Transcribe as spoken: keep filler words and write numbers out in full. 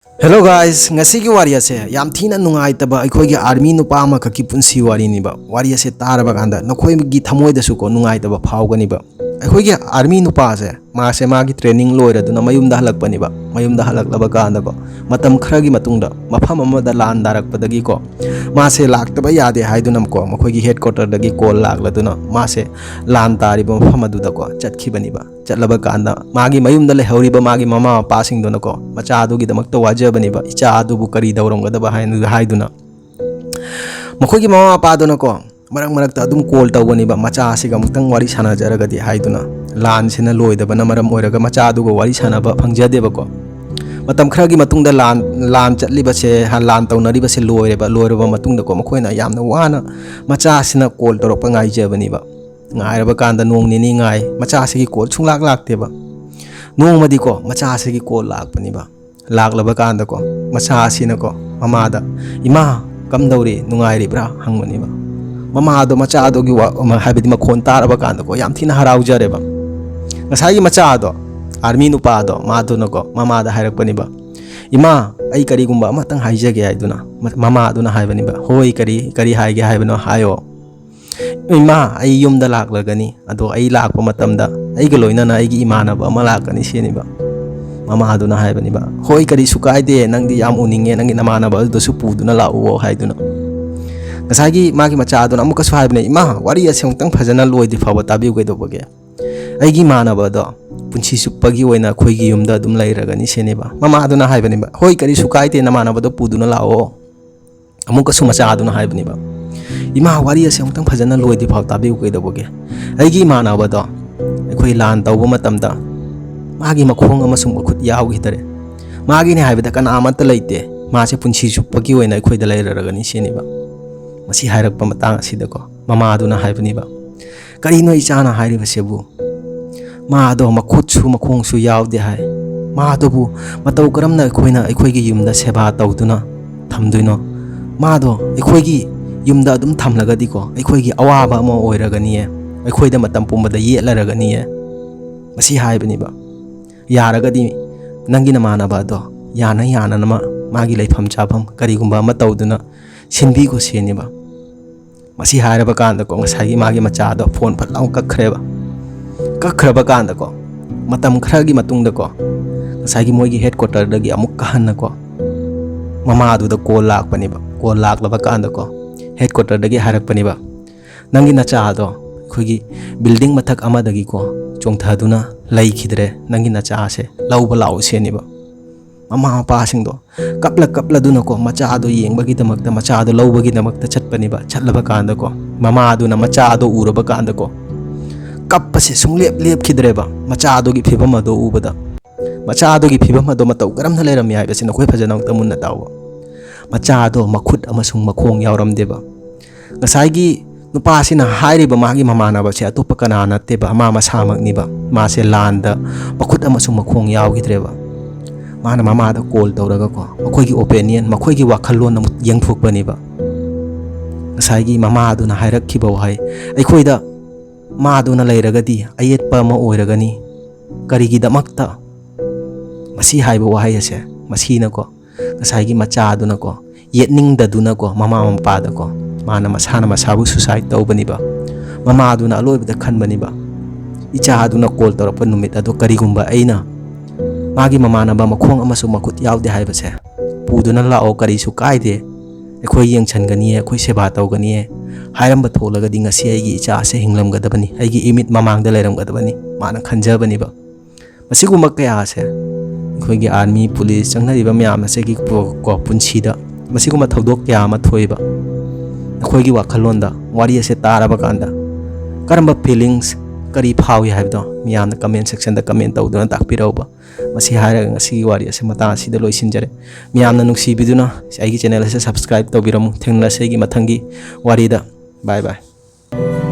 Hello guys, ꯉꯁꯤꯒꯤ ꯋꯥꯔꯤ ꯑꯁꯦ ꯌꯥꯝ ꯊꯤꯅ ꯅꯨꯡꯉꯥꯏꯇꯕ ꯑꯩꯈꯣꯏꯒꯤ army ꯅꯨꯄꯥ ꯑꯃꯈꯛꯀꯤ ꯄꯨꯟꯁꯤ ꯋꯥꯔꯤꯅꯤꯕ꯫ ꯋꯥꯔꯤ ꯑꯁꯦ ꯇꯥꯔꯕ ꯀꯥꯟꯗ ꯅꯈꯣꯏꯒꯤ ꯊꯃꯣꯏꯗꯁꯨꯀꯣ ꯅꯨꯡꯉꯥꯏꯇꯕ ꯐꯥꯎꯒꯅꯤꯕ꯫ ꯑꯩꯈꯣꯏꯒꯤ army ꯅꯨꯄꯥꯁꯦ, ꯃꯥꯁꯦ ꯃꯥꯒꯤ training ꯂꯣꯏꯔꯗꯨꯅ ꯃꯌꯨꯝꯗ ꯍꯜꯂꯛꯄꯅꯤꯕ꯫ ꯃꯌꯨꯝꯗ ꯍꯜꯂꯛꯂꯕ ꯀꯥꯟꯗꯀꯣ, ꯃꯇꯝ ꯈꯔꯒꯤ ꯃꯇꯨꯡꯗ ꯃꯐꯝ ꯑꯃꯗ ꯂꯥꯟ ꯗꯥꯔꯛꯄꯗꯒꯤꯀꯣ, ꯃꯥꯁꯦ ꯂꯥꯛꯇꯕ ꯌꯥꯗꯦ ꯍꯥꯏꯗꯨꯅꯀꯣ, ꯃꯈꯣꯏꯒꯤ headquarterꯗꯒꯤ call ꯂꯥꯛꯂꯗꯨꯅ ꯃꯥꯁꯦ ꯂꯥꯟ ꯇꯥꯔꯤꯕ ꯃꯐꯝ ꯑꯗꯨꯗꯀꯣ ꯆꯠꯈꯤꯕꯅꯤꯕ꯫ ꯆꯠꯂꯕ ꯀꯥꯟꯗ ꯃꯥꯒꯤ ꯃꯌꯨꯝꯗ ꯂꯩꯍꯧꯔꯤꯕ ꯃꯥꯒꯤ ꯃꯃꯥ ꯃꯄꯥꯁꯤꯡꯗꯨꯅꯀꯣ, ꯃꯆꯥꯗꯨꯒꯤꯗꯃꯛꯇ ꯋꯥꯖꯕꯅꯦꯕ, ꯏꯆꯥ ꯑꯗꯨꯕꯨ ꯀꯔꯤ ꯇꯧꯔꯝꯒꯗꯕ ꯍꯥꯏꯅ ꯍꯥꯏꯗꯨꯅ꯫ ꯃꯈꯣꯏꯒꯤ ꯃꯃꯥ ꯃꯄꯥꯗꯨꯅꯀꯣ ꯃꯔꯛ ꯃꯔꯛꯇ ꯑꯗꯨꯝ call ꯇꯧꯕꯅꯦꯕ, ꯃꯆꯥꯁꯤꯒ ꯑꯃꯨꯛꯇꯪ ꯋꯥꯔꯤ ꯁꯥꯟꯅꯖꯔꯒꯗꯤ ꯍꯥꯏꯗꯨꯅ꯫ ꯂꯥꯟꯁꯤꯅ ꯂꯣꯏꯗꯕꯅ ꯃꯔꯝ ꯑꯣꯏꯔꯒ ꯃꯆꯥꯗꯨꯒ ꯋꯥꯔꯤ ꯁꯥꯟꯅꯕ ꯐꯪꯖꯗꯦꯕꯀꯣ꯫ ꯃꯇꯝ ꯈꯔꯒꯤ ꯃꯇꯨꯡꯗ ꯂꯥꯟ ꯂꯥꯟ ꯆꯠꯂꯤꯕꯁꯦ, ꯍꯥ, ꯂꯥꯟ ꯇꯧꯅꯔꯤꯕꯁꯦ ꯂꯣꯏꯔꯦꯕ꯫ ꯂꯣꯏꯔꯕ ꯃꯇꯨꯡꯗꯀꯣ, ꯃꯈꯣꯏꯅ ꯌꯥꯝꯅ ꯋꯥꯅ ꯃꯆꯥꯁꯤꯅ call ꯇꯧꯔꯛꯄ ꯉꯥꯏꯖꯕꯅꯦꯕ꯫ ꯉꯥꯏꯔꯕ ꯀꯥꯟꯗ ꯅꯣꯡ ꯅꯤꯅꯤ ꯉꯥꯏ, ꯃꯆꯥꯁꯤꯒꯤ call ꯁꯨꯡꯂꯥꯛ ꯂꯥꯛꯇꯦꯕ꯫ ꯅꯣꯡꯃꯗꯤꯀꯣ ꯃꯆꯥꯁꯤꯒꯤ call ꯂꯥꯛꯄꯅꯦꯕ꯫ ꯂꯥꯛꯂꯕ ꯀꯥꯟꯗꯀꯣ, ꯃꯆꯥ ꯑꯁꯤꯅꯀꯣ ꯃꯃꯥꯗ, "ꯏꯃꯥ, ꯀꯝꯗꯧꯔꯤ, ꯅꯨꯡꯉꯥꯏꯔꯤꯕ꯭ꯔꯥ?" ꯍꯪꯕꯅꯦꯕ꯫ ꯃꯃꯥꯗꯣ ꯃꯆꯥꯗꯨꯒꯤ ꯋꯥ-, ꯍꯥꯏꯕꯗꯤ ꯃꯈꯣꯟ ꯇꯥꯔꯕ ꯀꯥꯟꯗꯀꯣ ꯌꯥꯝ ꯊꯤꯅ ꯍꯔꯥꯎꯖꯔꯦꯕ꯫ ꯉꯁꯥꯏꯒꯤ ꯃꯆꯥꯗꯣ, army ꯅꯨꯄꯥꯗꯣ, ꯃꯥꯗꯨꯅꯀꯣ ꯃꯃꯥꯗ ꯍꯥꯏꯔꯛꯄꯅꯦꯕ, "ꯏꯃꯥ, ꯑꯩ ꯀꯔꯤꯒꯨꯝꯕ ꯑꯃꯇꯪ ꯍꯥꯏꯖꯒꯦ" ꯍꯥꯏꯗꯨꯅ꯫ ꯃ-, ꯃꯃꯥꯗꯨꯅ ꯍꯥꯏꯕꯅꯦꯕ, "ꯍꯣꯏ, ꯀꯔꯤ, ꯀꯔꯤ ꯍꯥꯏꯒꯦ ꯍꯥꯏꯕꯅꯣ ꯍꯥꯏꯌꯣ"꯫ "ꯏꯃꯥ, ꯑꯩ ꯌꯨꯝꯗ ꯂꯥꯛꯂꯒꯅꯤ, ꯑꯗꯣ ꯑꯩ ꯂꯥꯛꯄ ꯃꯇꯝꯗ ꯑꯩꯒ ꯂꯣꯏꯅꯅ ꯑꯩꯒꯤ ꯏꯃꯥꯟꯅꯕ ꯑꯃ ꯂꯥꯛꯀꯅꯤ" ꯁꯤꯅꯦꯕ꯫ ꯃꯃꯥꯗꯨꯅ ꯍꯥꯏꯕꯅꯦꯕ, "ꯍꯣꯏ, ꯀꯔꯤꯁꯨ ꯀꯥꯏꯗꯦ, ꯅꯪꯗꯤ ꯌꯥꯝ ꯎꯅꯤꯡꯉꯦ, ꯅꯪꯒꯤ ꯅꯃꯥꯟꯅꯕ ꯑꯗꯨꯗꯁꯨ ꯄꯨꯗꯨꯅ ꯂꯥꯛꯎꯑꯣ" ꯍꯥꯏꯗꯨꯅ꯫ ꯉꯁꯥꯏꯒꯤ ꯃꯥꯒꯤ ꯃꯆꯥꯗꯨꯅ ꯑꯃꯨꯛꯀꯁꯨ ꯍꯥꯏꯕꯅꯦ, "ꯏꯃꯥ, ꯋꯥꯔꯤ ꯑꯁꯦ ꯑꯃꯨꯛꯇꯪ ꯐꯖꯅ ꯂꯣꯏꯗ꯭ꯔꯤ ꯐꯥꯎꯕ ꯇꯥꯕꯤꯌꯨ ꯀꯩꯗꯧꯕꯒꯦ? ꯑꯩꯒꯤ ꯏꯃꯥꯟꯅꯕꯗꯣ ꯄꯨꯟꯁꯤ ꯆꯨꯞꯄꯒꯤ ꯑꯣꯏꯅ ꯑꯩꯈꯣꯏꯒꯤ ꯌꯨꯝꯗ ꯑꯗꯨꯝ ꯂꯩꯔꯒꯅꯤ" ꯁꯤꯅꯦꯕ꯫ ꯃꯃꯥꯗꯨꯅ ꯍꯥꯏꯕꯅꯦꯕ, "ꯍꯣꯏ, ꯀꯔꯤꯁꯨ ꯀꯥꯏꯗꯦ, ꯅꯃꯥꯟꯅꯕꯗꯣ ꯄꯨꯗꯨꯅ ꯂꯥꯛꯑꯣ"꯫ ꯑꯃꯨꯛꯀꯁꯨ ꯃꯆꯥꯗꯨꯅ ꯍꯥꯏꯕꯅꯦꯕ, "ꯏꯃꯥ, ꯋꯥꯔꯤ ꯑꯁꯦ ꯑꯃꯨꯛꯇꯪ ꯐꯖꯅ ꯂꯣꯏꯗ꯭ꯔꯤ ꯐꯥꯎ ꯇꯥꯕꯤꯌꯨ ꯀꯩꯗꯧꯕꯒꯦ? ꯑꯩꯒꯤ ꯏꯃꯥꯟꯅꯕꯗꯣ ꯑꯩꯈꯣꯏ ꯂꯥꯟ ꯇꯧꯕ ꯃꯇꯝꯗ ꯃꯥꯒꯤ ꯃꯈꯣꯡ ꯑꯃꯁꯨꯡ ꯃꯈꯨꯠ ꯌꯥꯎꯈꯤꯗꯔꯦ꯫ ꯃꯥꯒꯤꯅꯦ ꯍꯥꯏꯕꯗ ꯀꯅꯥ ꯑꯃꯠꯇ ꯂꯩꯇꯦ꯫ ꯃꯥꯁꯦ ꯄꯨꯟꯁꯤ ꯆꯨꯞꯄꯒꯤ ꯑꯣꯏꯅ ꯑꯩꯈꯣꯏꯗ ꯂꯩꯔꯔꯒꯅꯤ" ꯁꯤꯅꯦꯕ꯫ ꯃꯁꯤ ꯍꯥꯏꯔꯛꯄ ꯃꯇꯥꯡ ꯑꯁꯤꯗꯀꯣ ꯃꯃꯥꯗꯨꯅ ꯍꯥꯏꯕꯅꯦꯕ, "ꯀꯔꯤꯅꯣ ꯏꯆꯥꯅ ꯍꯥꯏꯔꯤꯕꯁꯤꯕꯨ? ꯃꯥꯗꯣ ꯃꯈꯨꯠꯁꯨ ꯃꯈꯣꯡꯁꯨ ꯌꯥꯎꯗꯦ ꯍꯥꯏ꯫ ꯃꯥꯗꯨꯕꯨ ꯃꯇꯧ ꯀꯔꯝꯅ ꯑꯩꯈꯣꯏꯅ ꯑꯩꯈꯣꯏꯒꯤ ꯌꯨꯝꯗ ꯁꯦꯕꯥ ꯇꯧꯗꯨꯅ ꯊꯝꯗꯣꯏꯅꯣ? ꯃꯥꯗꯣ ꯑꯩꯈꯣꯏꯒꯤ ꯌꯨꯝꯗ ꯑꯗꯨꯝ ꯊꯝꯂꯒꯗꯤꯀꯣ, ꯑꯩꯈꯣꯏꯒꯤ ꯑꯋꯥꯕ ꯑꯃ ꯑꯣꯏꯔꯒꯅꯤꯌꯦ, ꯑꯩꯈꯣꯏꯗ ꯃꯇꯝ ꯄꯨꯝꯕꯗ ꯌꯦꯠꯂꯔꯒꯅꯤꯌꯦ"꯫ ꯃꯁꯤ ꯍꯥꯏꯕꯅꯦꯕ꯫ "ꯌꯥꯔꯒꯗꯤ ꯅꯪꯒꯤ ꯅꯃꯥꯟꯅꯕ ꯑꯗꯣ ꯌꯥꯅ ꯌꯥꯅꯅꯕ ꯃꯥꯒꯤ ꯂꯩꯐꯝ ꯆꯥꯐꯝ ꯀꯔꯤꯒꯨꯝꯕ ꯑꯃ ꯇꯧꯗꯨꯅ ꯁꯤꯟꯕꯤꯈꯣ ꯁꯤꯅꯦꯕ꯫ ꯃꯁꯤ ꯍꯥꯏꯔꯕ ꯀꯥꯟꯗꯀꯣ, ꯉꯁꯥꯏꯒꯤ ꯃꯥꯒꯤ ꯃꯆꯥꯗꯣ ꯐꯣꯟ ꯐꯠ ꯂꯥꯎꯅ ꯀꯛꯈ꯭ꯔꯦꯕ꯫ ꯀꯛꯈ꯭ꯔꯕ ꯀꯥꯟꯗꯀꯣ, ꯃꯇꯝ ꯈꯔꯒꯤ ꯃꯇꯨꯡꯗꯀꯣ, ꯉꯁꯥꯏꯒꯤ ꯃꯣꯏꯒꯤ ꯍꯦꯗ ꯀ꯭ꯋꯥꯇꯔꯗꯒꯤ ꯑꯃꯨꯛꯀ ꯍꯟꯅꯀꯣ ꯃꯃꯥꯗꯨꯗ ꯀꯣꯜ ꯂꯥꯛꯄꯅꯦꯕ꯫ ꯀꯣꯜ ꯂꯥꯛꯂꯕ ꯀꯥꯟꯗꯀꯣ, ꯍꯦꯗ ꯀ꯭ꯋꯥꯇꯔꯗꯒꯤ ꯍꯥꯏꯔꯛꯄꯅꯦꯕ, "ꯅꯪꯒꯤ ꯅꯆꯥꯗꯣ ꯑꯩꯈꯣꯏꯒꯤ ꯕꯤꯜꯗꯤꯡ ꯃꯊꯛ ꯑꯃꯗꯒꯤꯀꯣ ꯆꯣꯡꯊꯗꯨꯅ ꯂꯩꯈꯤꯗ꯭ꯔꯦ, ꯅꯪꯒꯤ ꯅꯆꯥꯁꯦ ꯂꯧꯕ ꯂꯥꯛꯎ" ꯁꯤꯅꯦꯕ꯫ ꯃꯃꯥ ꯃꯄꯥꯁꯤꯡꯗꯣ ꯀꯞꯂ ꯀꯞꯂꯗꯨꯅꯀꯣ ꯃꯆꯥꯗꯣ ꯌꯦꯡꯕꯒꯤꯗꯃꯛꯇ, ꯃꯆꯥꯗꯣ ꯂꯧꯕꯒꯤꯗꯃꯛꯇ ꯆꯠꯄꯅꯦꯕ꯫ ꯆꯠꯂꯕ ꯀꯥꯟꯗꯀꯣ, ꯃꯃꯥꯗꯨꯅ ꯃꯆꯥꯗꯣ ꯎꯔꯕ ꯀꯥꯟꯗꯀꯣ, ꯀꯞꯄꯁꯦ ꯁꯨꯡꯂꯦꯞ ꯂꯦꯞꯈꯤꯗ꯭ꯔꯦꯕ꯫ ꯃꯆꯥꯗꯨꯒꯤ ꯐꯤꯕꯝ ꯑꯗꯣ ꯎꯕꯗ, ꯃꯆꯥꯗꯨꯒꯤ ꯐꯤꯕꯝ ꯑꯗꯣ ꯃꯇꯧ ꯀꯔꯝꯅ ꯂꯩꯔꯝꯃꯤ ꯍꯥꯏꯕꯁꯤ ꯅꯈꯣꯏ ꯐꯖꯅ ꯑꯝꯇ ꯃꯨꯟꯅ ꯇꯥꯎꯕ꯫ ꯃꯆꯥꯗꯣ ꯃꯈꯨꯠ ꯑꯃꯁꯨꯡ ꯃꯈꯣꯡ ꯌꯥꯎꯔꯝꯗꯦꯕ꯫ ꯉꯁꯥꯏꯒꯤ ꯅꯨꯄꯥꯁꯤꯅ ꯍꯥꯏꯔꯤꯕ ꯃꯥꯒꯤ ꯃꯃꯥꯟꯅꯕꯁꯦ ꯑꯇꯣꯞꯄ ꯀꯅꯥ ꯅꯠꯇꯦꯕ, ꯃꯥ ꯃꯁꯥꯃꯛꯅꯤꯕ꯫ ꯃꯥꯁꯦ ꯂꯥꯟꯗ ꯃꯈꯨꯠ ꯑꯃꯁꯨꯡ ꯃꯈꯣꯡ ꯌꯥꯎꯈꯤꯗ꯭ꯔꯦꯕ꯫ ꯃꯥꯅ ꯃꯃꯥꯗ ꯀꯣꯜ ꯇꯧꯔꯒꯀꯣ, ꯃꯈꯣꯏꯒꯤ ꯑꯣꯄꯤꯅꯤꯌꯟ, ꯃꯈꯣꯏꯒꯤ ꯋꯥꯈꯜꯂꯣꯟ ꯑꯃꯨꯛ ꯌꯦꯡꯊꯣꯛꯄꯅꯦꯕ꯫ ꯉꯁꯥꯏꯒꯤ ꯃꯃꯥꯗꯨꯅ ꯍꯥꯏꯔꯛꯈꯤꯕ ꯋꯥꯍꯩ, "ꯑꯩꯈꯣꯏꯗ ꯃꯥꯗꯨꯅ ꯂꯩꯔꯒꯗꯤ ꯑꯌꯦꯠꯄ ꯑꯃ ꯑꯣꯏꯔꯒꯅꯤ꯫ ꯀꯔꯤꯒꯤꯗꯃꯛꯇ?" ꯃꯁꯤ ꯍꯥꯏꯕ ꯋꯥꯍꯩ ꯑꯁꯦ, ꯃꯁꯤꯅꯀꯣ, ꯉꯁꯥꯏꯒꯤ ꯃꯆꯥꯗꯨꯅꯀꯣ, ꯌꯦꯠꯅꯤꯡꯗꯗꯨꯅꯀꯣ, ꯃꯃꯥ ꯃꯄꯥꯗꯀꯣ, ꯃꯥꯅ ꯃꯁꯥꯅ ꯃꯁꯥꯕꯨ ꯁꯨꯁꯥꯏꯠ ꯇꯧꯕꯅꯤꯕ꯫ ꯃꯃꯥꯗꯨꯅ ꯑꯂꯣꯏꯕꯗ ꯈꯟꯕꯅꯤꯕ, "ꯏꯆꯥꯗꯨꯅ ꯀꯣꯜ ꯇꯧꯔꯛꯄ ꯅꯨꯃꯤꯠ ꯑꯗꯣ ꯀꯔꯤꯒꯨꯝꯕ ꯑꯩꯅ ꯃꯥꯒꯤ ꯃꯃꯥꯟꯅꯕ ꯃꯈꯣꯡ ꯑꯃꯁꯨꯡ ꯃꯈꯨꯠ ꯌꯥꯎꯗꯦ ꯍꯥꯏꯕꯁꯦ ꯄꯨꯗꯨꯅ ꯂꯥꯛꯑꯣ, ꯀꯔꯤꯁꯨ ꯀꯥꯏꯗꯦ, ꯑꯩꯈꯣꯏ ꯌꯦꯡꯁꯤꯟꯒꯅꯤꯌꯦ, ꯑꯩꯈꯣꯏ ꯁꯦꯕꯥ ꯇꯧꯒꯅꯤꯌꯦ" ꯍꯥꯏꯔꯝꯕ ꯊꯣꯛꯂꯒꯗꯤ ꯉꯁꯤ ꯑꯩꯒꯤ ꯏꯆꯥ ꯑꯁꯦ ꯍꯤꯡꯂꯝꯒꯗꯕꯅꯤ, ꯑꯩꯒꯤ ꯏꯃꯤꯠ ꯃꯃꯥꯡꯗ ꯂꯩꯔꯝꯒꯗꯕꯅꯤ, ꯃꯥꯅ ꯈꯟꯖꯕꯅꯤꯕ꯫ ꯃꯁꯤꯒꯨꯝꯕ ꯀꯌꯥ ꯑꯁꯦ ꯑꯩꯈꯣꯏꯒꯤ ꯑꯥꯔꯃꯤ, ꯄꯨꯂꯤꯁ ꯆꯪꯅꯔꯤꯕ ꯃꯌꯥꯝ ꯑꯁꯤꯒꯤ ꯀꯣ, ꯀꯣ, ꯄꯨꯟꯁꯤꯗ ꯃꯁꯤꯒꯨꯝꯕ ꯊꯧꯗꯣꯛ ꯀꯌꯥ ꯑꯃ ꯊꯣꯛꯏꯕ꯫ ꯑꯩꯈꯣꯏꯒꯤ ꯋꯥꯈꯜꯂꯣꯟꯗ ꯋꯥꯔꯤ ꯑꯁꯦ ꯇꯥꯔꯕ ꯀꯥꯟꯗ ꯀꯔꯝꯕ ꯐꯤꯂꯤꯡꯁ, ꯀꯔꯤ ꯐꯥꯎꯏ ꯍꯥꯏꯕꯗꯣ ꯃꯤꯌꯥꯝꯅ ꯀꯃꯦꯟ ꯁꯦꯛꯁꯟꯗ ꯀꯃꯦꯟ ꯇꯧꯗꯨꯅ ꯇꯥꯛꯄꯤꯔꯛꯎꯕ꯫ ꯃꯁꯤ ꯍꯥꯏꯔꯒ ꯉꯁꯤꯒꯤ ꯋꯥꯔꯤ ꯑꯁꯤ ꯃꯇꯥꯡ ꯑꯁꯤꯗ ꯂꯣꯏꯁꯤꯟꯖꯔꯦ꯫ ꯃꯤꯌꯥꯝꯅ ꯅꯨꯡꯁꯤꯕꯤꯗꯨꯅ ꯑꯩꯒꯤ ꯆꯦꯅꯦꯜ ꯑꯁꯤ ꯁꯕꯁꯀ꯭ꯔꯥꯏꯕ ꯇꯧꯕꯤꯔꯝꯃꯨ꯫ ꯊꯦꯡꯅꯔꯁꯤ ꯑꯩꯒꯤ ꯃꯊꯪꯒꯤ ꯋꯥꯔꯤꯗ꯫ ꯕꯥꯏ ꯕꯥꯏ꯫